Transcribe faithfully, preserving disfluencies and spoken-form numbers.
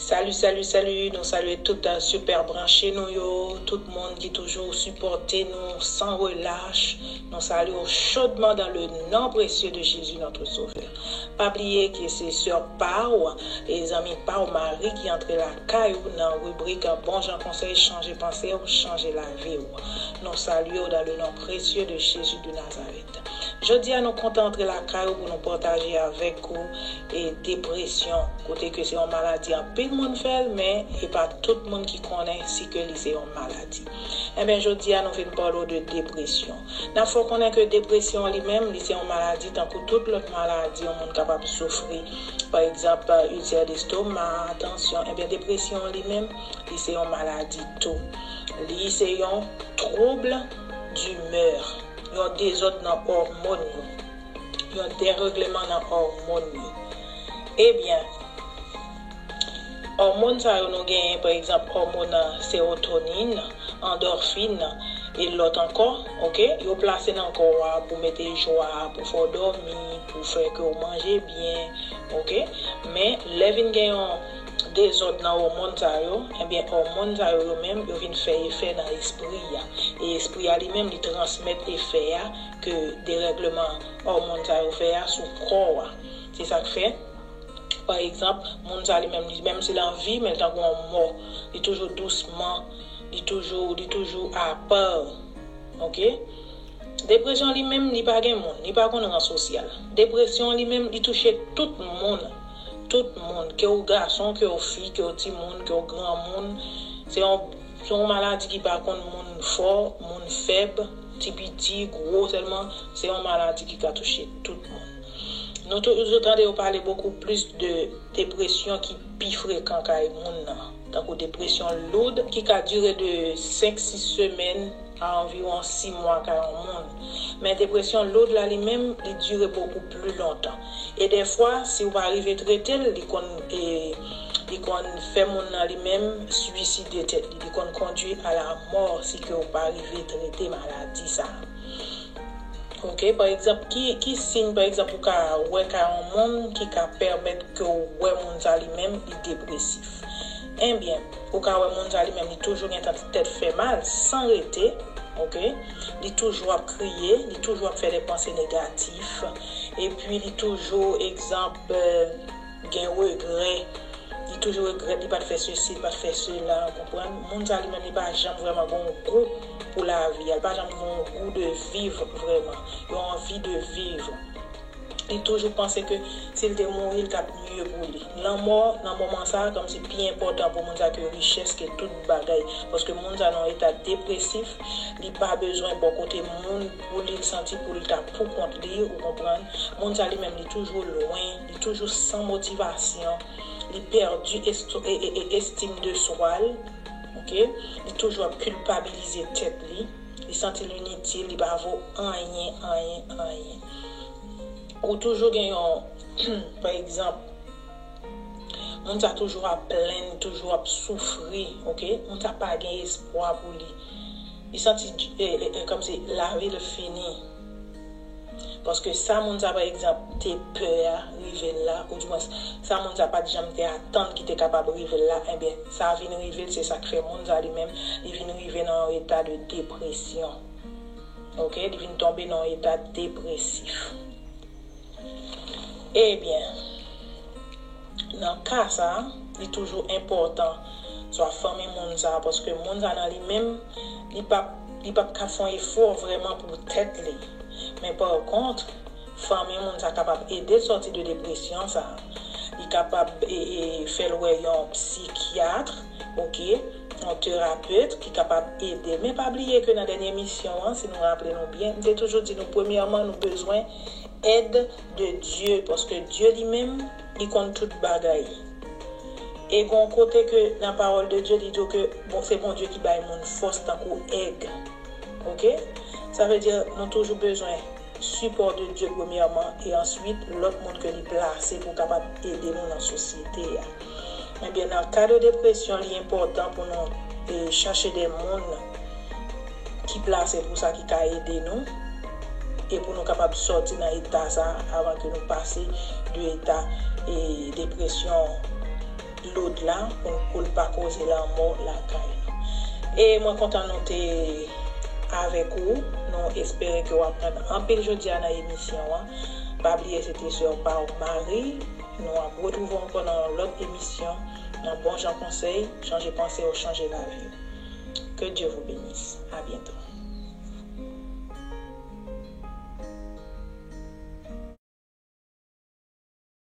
Salut, salut, salut. Nou salye tout, euh, super branche nou yo, tout moun ki toujou sipòte nou san relach. Nou salye w chaudement dans le nom précieux de Jésus, notre Sauveur. Pa bliye ke se sè pa w e zanmi pa w Mari ki antre lakay ou nan ribrik Bon Jan Konsèy, chanje panse w, chanje lavi w. Nou salye w dans le nom précieux de Jésus de Nazareth. Jodi a nou kontan antre lakay ou pou nou pataje avèk ou e depresyon, kote ke se yon maladi anpil moun fè l, men e pa tout moun ki konnen si ke li se yon maladi. Ebyen, jodi a nou vin pale w de depresyon. N ap fè w konnen ke depresyon li menm, li se yon maladi tankou tout lòt maladi yon moun kapab soufri. Pa egzanp, ilsè destoma, tansyon. Ebyen, depresyon li menm, li se yon maladi tou. Li se yon trouble d'humeur, yon dezòd nan òmòn yo, yon deregleman nan òmòn yo. Ebyen, òmòn sa yo nou genyen, pa egzanp, òmòn sewotonin, andòfin, e lòt ankò, oke? Yo plase nan kò a pou mete jwa, pou fè w dòmi, pou fè ke w manje byen, oke? Men, lè vin gen yon dezòd nan òmòn sa yo, ebyen, òmòn sa yo, yo menm, yo vin fè efè nan espri a. E espri a li menm, li transmèt efè a ke derègleman òmòn sa yo fè a sou kò a. Se sa k fè, pa egzanp, moun sa li menm, li, menm si l an vi, men l tankou yon mò. Li toujou dousman, li toujou, li toujou apa. Oke? Depresyon li menm, li pa gen moun, li pa konn ran sosyal. Depresyon li menm, li touche tout moun. Tout moun, ke w gason, ke w fi, ke w timoun, ke w granmoun. Se yon, se yon maladi ki pa konn moun fò, moun fèb, ti piti, gwo sèlman. Se yon maladi ki ka touche tout moun. Nou toujou tande yo pale bokou plis de depresyon ki pi frekan kay moun nan, tankou depresyon loud ki ka dire de senk sis semèn a anviwon sis mwa kay yon moun. Men depresyon loud la li menm, li dire bokou pli lontan. E dèfwa, si w pa rive trete l, li konn, e, li konn fè moun nan li menm swiside tèt li. Li konn kondui a la mò si ke w pa rive trete maladi sa a. Oke, pa egzanp, ki, ki siy, pa egzanp, ou ka wè kay yon moun ki ka pèmèt ke w wè moun sa li menm, li depresif? Ebyen, ou ka wè moun sa li menm, li toujou gen tèt, tèt fè mal, san rete, oke? Li toujou ap kriye, li toujou ap fè de panse negatif, epi li toujou, egzanp, euh, gen regrè. Li toujou regrèt, li pa t fè sesi, li pa t fè sela, ou konprann? Moun sa li menm, li pa janm vrèman gen yon gou pou lavi a, li pa janm gen yon gou de viv vrèman, yon anvi de viv. Li toujou panse ke si l te mouri, li t ap mye pou li. Lanmò, nan moman sa a, kòmsi pi enpòtan pou moun sa ke richès, ke tout bagay. Paske moun sa nan yon eta depresif, li pa bezwen bò kote moun pou li, l santi pou l ta pou kont li, ou konprann? Moun sa li menm, li toujou lwen, li toujou san motivasyon, li pèdi esto-, e, e, e, estim de swa l, oke? Li toujou ap kilpabilize tèt li, li santi l initil, li pa vo anyen, anyen, anyen. Ou toujou gen yon, pa egzanp, moun sa toujou ap plenn, toujou ap soufri, oke? Moun sa pa gen espwa pou li. Li santi, e, e, e, kòmsi lavi l fini. Paske sa moun sa, pa egzanp, te pè a, rive l la, oudimwens, sa moun sa pa t janm te atann ki te kapab rive l la, ebyen, sa vin rive l, se sa k fè moun sa li menm, li vin rive nan yon eta de depresyon. Oke, li vin tonbe nan yon eta depresif. Ebyen, nan ka sa, li toujou enpòtan, swa fanmi moun sa, paske moun sa nan li menm, li p ap, li p ap ka fè yon efò vrèman pou tèt li. Men pa kont, fanmi moun sa kapab ede l sòti de depresyon sa. Li kapab, e, e, fè l wè yon psikyat, oke, yon terapet ki kapab ede. Men pa bliye ke nan dènye emisyon an, si nou raple nou byen, m te toujou di nou, premyèman, nou bezwen èd de Dye, paske Dye li menm, li konn tout bagay. E gon kote ke nan pawòl de Dye, li di w ke, bon, se Bondye ki bay moun fòs tankou èg. Oke? Sa vle di, nou toujou bezwen sipò de Dye premyèman, e answit lòt moun ke li plase pou kapab ede nou nan sosyete a. Ebyen, nan ka de depresyon, li enpòtan pou nou, e, chache de moun ki plase pou sa, ki ka ede nou, e pou nou kapab sòti nan eta sa avan ke nou pase de eta, e, depresyon lòd la pou, pou l pa koze lanmò lakay nou. E mwen kontan nou te avèk ou. Nou espere ke w aprann anpil jodi a nan emisyon an. Pa bliye se te sè pa w Marie. Nou ap retwouve ankò nan yon lòt emisyon, nan Bon Jan Konsèy, chanje panse w, chanje lavi w. Que Dieu vous bénisse. À bientôt.